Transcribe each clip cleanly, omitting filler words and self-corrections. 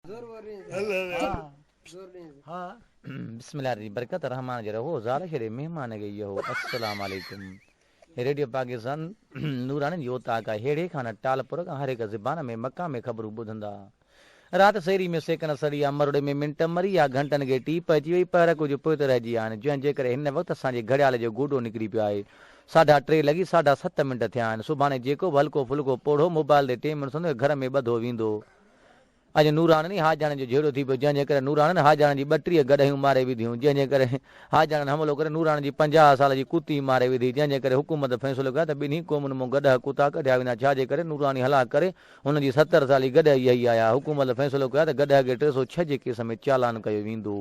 بسم الله جي برڪت رحمان جي رهو زال ڇڏي مهمان کي يهو السلام عليڪم هي ريڊيو پاڪستان نورانين جي اوطاق آهي ههڙي کان نه ٽالپر کان هر هڪ زبان ۾ مقامي خبرون ٻڌندا رات سيري ۾ سيڪن سڙي آ مروڙي ۾ منٽ مري آ گهنٽن کي ٽيپ اچي وئي پهر ڪجهه پوئتي رهجي ويا آهن جنهن جي ڪري هن وقت اسان جي گهڙيال جو گوڏو نڪري پيو آهي ساڍا ٽي لڳي ساڍا ست منٽ ٿيا آهن سڀاڻي جيڪو به هلڪو ڦلڪو پوڙهو موبائل تي ٽيم ڏسندو گهر ۾ ٻڌو ويندو اڄ نوراڻن ۽ حاجاڻن جو جهيڙو ٿي پيو، جنهن جي ڪري نوراڻن حاجاڻن جي 32 گڏهيون ماري وڌيون، جنهن جي ڪري حاجاڻن حملو ڪري نوراڻن جي 50 سال جي ڪتي ماري وڌي، جنهن جي ڪري حڪومت فيصلو ڪيو ته ٻنهي قومن مون گڏهه ڪتا ڪڍيا ويندا، ڇا جي ڪري نوراني هلاڪ ڪري هنن جي 70 سالي گڏهه يحيٰ آيا، حڪومت فيصلو ڪيو ته گڏهه کي 306 جي ڪيس ۾ چالان ڪيو ويندو.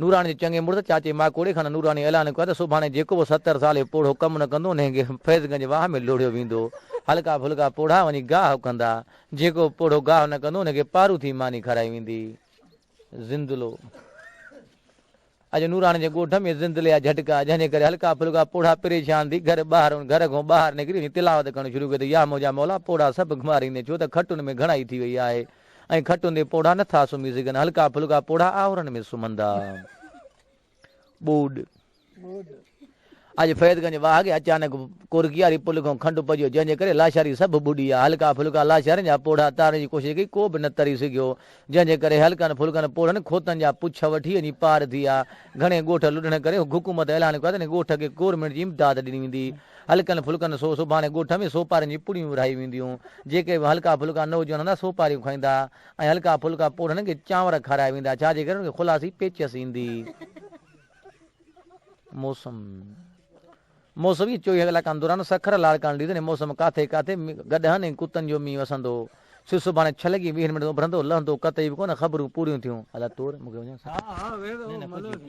نوراڻي جي چڱي مڙس چاچي ماڪوڙي کان نوراڻي اعلان ڪيو ته سڀاڻي جيڪو به 70 سالي پوڙهو ڪم نه ڪندو انهي کي فيض گنج واهه ۾ لوڙهيو ويندو. هلڪا ڦلڪا پوڙها وڃي گاهه ڪندا. جيڪو به پوڙهو گاهه نه ڪندو ان کي پاروٿي ماني کارائي ويندي. زندلو. اڄ نوراڻي جي ڳوٺ ۾ زندلي جا جهٽڪا جنهن جي ڪري هلڪا ڦلڪا پوڙها پريشان ٿي گهر ٻاهر گهر کان ٻاهر نڪري وڃي تلاوت ڪرڻ شروع ڪيو ته يا منهنجا مولا پوڙها سڀ گهماريندين ڇو ته کٽن ۾ گهڻائي ٿي وئي آهي. ۽ کٽن تي پوڙها نه ٿا سمهي سگهن، هلڪا ڦلڪا پوڙها آهورن ۾ سمهندا. ٻوڏ. اڄ فيض گنج واهه کي اچانڪ ڪورڪياري پل کان کنڊ پڄيو، جنهن جي ڪري لاشاري سڀ ٻڏي ويا. هلڪا ڦلڪا لاشارين جا پوڙها تارڻ جي ڪوشش ڪئي، ڪو به نه تري سگهيو، جنهن جي ڪري هلڪن ڦلڪن پوڙهن کوتن جا پڇ وٺي وڃي پار ٿي ويا. گهڻي ڳوٺ لڏڻ ڪري حڪومت اعلان ڪيو آهي ته ان ڳوٺ کي گورنمينٽ جي امداد ڏني ويندي. هلڪن ڦلڪن سو سڀاڻي ڳوٺ ۾ سوپارين جي پڙيون ورهائي وينديون. جيڪي به هلڪا ڦلڪا نوجوان هوندا سوپاريون کائيندا ۽ هلڪا ڦلڪا پوڙهن کي چانور کارايا ويندا ڇا جي ڪري انهن کي خلاصي پيچس ايندي. موسم موسم جي 24 ڪلاڪن دوران سکر، لاڙڪاڻي ڊويزن ۾ موسم ڪاٿي ڪاٿي گڏهن ۽ ڪتن جو مينهن وسندو. سج سڀاڻي ڇهه لڳي 20 منٽ تي اڀرندو، لهندو قطعي به ڪونه، خبرون پوريون ٿيون. ادا تور مون کي وڃڻ سان. نه نه ڪجهه.